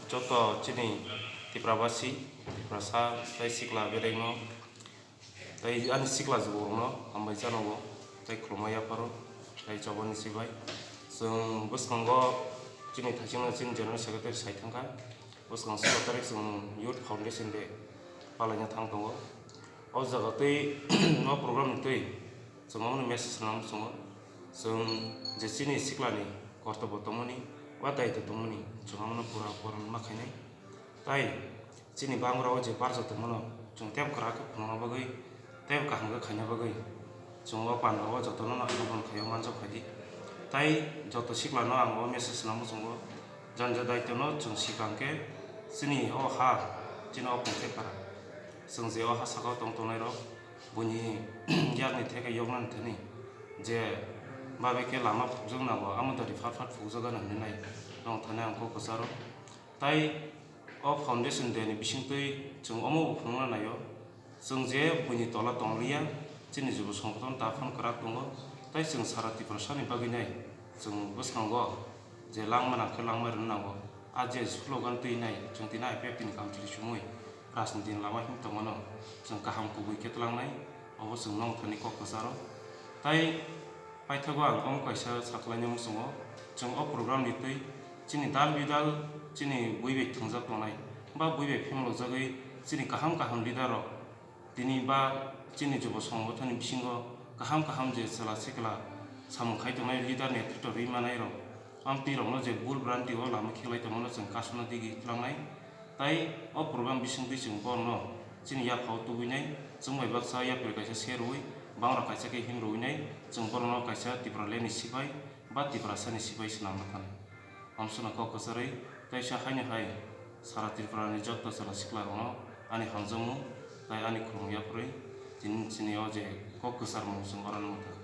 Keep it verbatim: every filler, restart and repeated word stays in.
Joto chini Tiprabasi, Tiprasa tei sikla berengno tei ani sikla juborokno hambai janogo tei khulumma yapharo tei chobani sibai. Chwng bwskango chini thaichingno chini General Secretary sai thangkha. Bwskang solo tarik chwng Youth Foundation Day palaina thang tongo. O jaga tei o program ni twi chwng omono message rwna muchungo. Chwng je chini siklani kortobo tongmani, wa daitw tongmani, chwng omono pura pura ma khainai. Tai chini bangra o je barja tongmano, chwng tebo kwrak khe phunukna bagwi, tebo kaham khe khaina bagwi, chwng o pandra o jotono no hamjakmani khaio manjak khaidi. Tai joto siklano ang o message rwna muchungo, jani je daitw no chwng swkang khe chini o ha, chini o Pungthai para, chwng je o ha saka o tong tongnai rok, buini yakni theke yoknani thani je babe khe lama phukjak nango, amo dori phat phat phukjak gana hinwi nai nong thani ang kok kwcharo. Tai o Foundation Day ni bisingtwi chwng omo bo phunukna naio, chwng je buini tola tongliya, chini jubo songboton ta phano kwrak tongo, tai chwng sara Tiprasani bagwi nai chwng bwskango je langma nang khe langma rwna nango. A je slogan twi nai chwng tini I P F T ni kamchwlwi chumui rajniti ni lama him tongmano chwng kaham kubui khe tlangnai, obo chwng nong thani kok kwcharo. Tai paithago ang omo kaisa sakhlaina muchungo, chwng o program ni twi chini dal bidal chini bui bai thwngjak tongnai ba bui bai phimlokjagwi chini kaham kaham leader rok tini ba chini jubo songbothoni bisingo kaham kaham je chwla sikla samung khai tongnai leader netrito rwi manai rok, amtwi rokno je bul branti o lama khiklai tongmano chwng kasuna digi tlangnai. Tai o program bisingtwi chwng borokno chini yaphao tubunai, chwng bai baksa yapri kaisa se rwui, bangra kaisa khe him rwinai, chwng borokno kaisa Tipraland ni sipai ba Tiprasani sipai swnamna thanai. Amswkno kok kwcharwi, teisa haino hai sara Tripura ni joto chwla sikla rokno ani hamjakmung tai ani khulumung yapharwi tini chini o je kok kwcharmung chwng oro nukha.